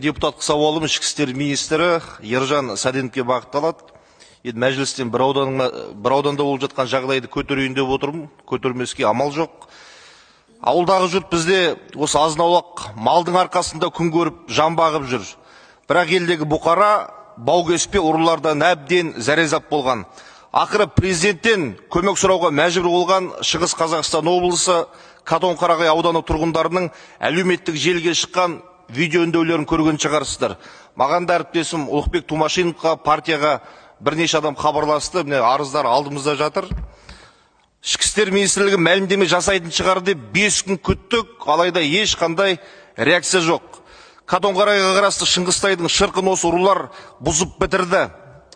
Депутаттық сауалым ішкі істер министрі Ержан Сәденовке бағытталады. Енді мәжілістен бір ауданда болып жатқан жағдайды көтерейін деп отырмын. Көтермеске амал жоқ. Ауылдағы жұрт бізде осы азын-аулақ малдың арқасында күн көріп, жан бағып жүр. Бірақ елдегі бұқара баукеспе ұрылардан әбден зәрезап болған. Ақыры президенттен көмек сұрауға мәжбүр болған Шығыс Қазақстан облысы Катонқарағай ауданы тұрғындарының әлеуметтік желіге шыққан видео үндеулерін көрген шығарсыздар. Маған да әріптесім Ұлықбек Тумашиновқа, партияға бірнеше адам хабарласты. Міне, арыздар алдымызда жатыр. Ішкі істер министрлігі мәлімдеме жасайтын шығар деп 5 күн күттік, алайда ешқандай реакция жоқ. Катонқарағайға қарасты Шыңғыстайдың шырқын осы ұрылар бұзып бітірді.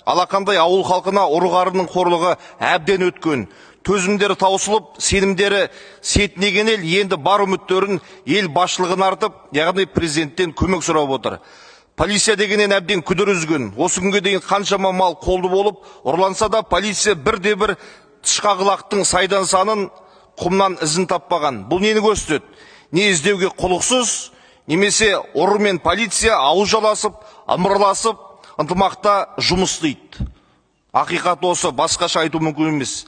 Алақандай ауыл халқына ұры-қарының қорлығы әбден өткен. Төзімдері таусылып, сенімдері сетінеген ел енді бар үміттерін ел басшылығына артып, яғни президенттен көмек сұрап отыр. Полиция дегеннен әбден күдер үзген. Осы күнге дейін қаншама мал қолды болып, ұрланса да, полиция бірде бір тышқақ лақтың сайдан санын, құмнан ізін таппаған. Бұл нені көрсетеді? Не іздеуге құлықсыз, немесе ұры мен полиция ауыз жаласып, ымыраласып, ынтымақта жұмыс істейді. Ақиқат осы, басқаша айту мүмкін емес.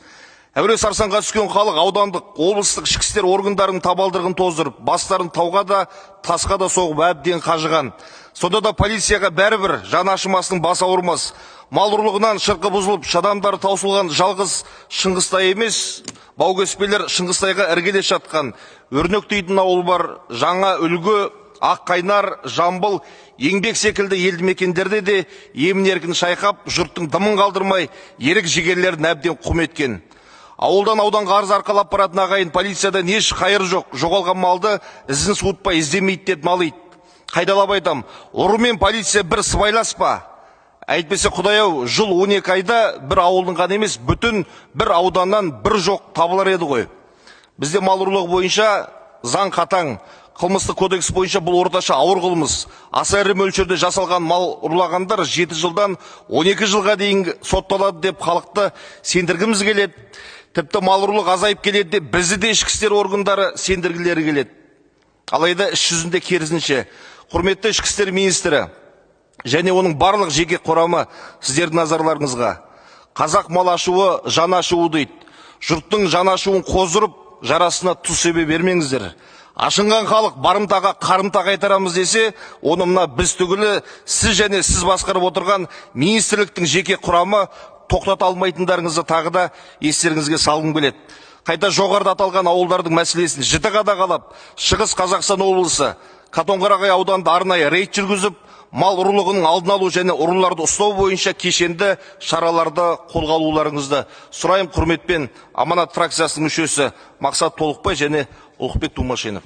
Әуре сарсаңға түскен халық аудандық, облыстық ішкі істер органдарының табалдырығын тоздырып, бастарын тауға да, тасқа да соғып әбден қажыған. Сонда да полицияға бәрібір, жан ашымасының басы ауырмас. Мал ұрлығынан шырқы бұзылып, шадамдары таусылған жалғыз Шыңғыстай емес, баукеспелер Шыңғыстайға іргелес жатқан Өрнек дейтін ауыл бар, Жаңа Үлгі, Аққайнар, Жамбыл, Еңбек секілді елді мекендерде де емін еркін шайқап, жұрттың дымын қалдырмай, ерік жігерлерін әбден құм еткен. Ауылдан ауданға арыз арқалап баратын ағайын полициядан еш қайыр жоқ, жоғалған малды ізін суытпай іздемейді деп налиды. Қайталап айтам, ұры мен полиция бір сыбайлас па? Әйтпесе, құдай ау, жыл 12 айда бір ауылдың ғана емес, бүтін бір ауданнан бір жоқ табылар еді ғой. Бізде мал ұрлығы бойынша заң қатаң. Қылмыстық кодекс бойынша бұл орташа ауыр қылмыс. Аса ірі мөлшерде жасалған мал ұрлағандар 7 жылдан 12 жылға дейін сотталады деп халықты сендіргіміз келеді. Тіпті мал ұрлық азайып келеді деп бізді де ішкі істер органдары сендіргілері келеді. Алайда іс жүзінде керісінше. Құрметті ішкі істер министрі және оның барлық жеке құрамы, сіздердің назарларыңызға. Қазақ мал ашуы жан ашуы дейді. Жұрттың жан ашуын қоздырып, жарасына тұз себе бермеңіздер. Ашынған халық барымтаға қарымта қайтарамыз десе, оны мына біз түгілі сіз және сіз басқарып отырған министрліктің жеке құрамы тоқтата алмайтындарыңызды тағы да естеріңізге салғым келеді. Қайта жоғарыда аталған ауылдардың мәселесін жіті қадағалап, Шығыс Қазақстан облысы Катонқарағай ауданында арнайы рейд жүргізіп, мал ұрлығының алдын алу және ұрыларды ұстау бойынша кешенді шараларды қолға алуларыңызды сұраймын. Құрметпен, Аманат фракциясының мүшесі Мақсат Толықбай және Ұлықбек Тумашинов.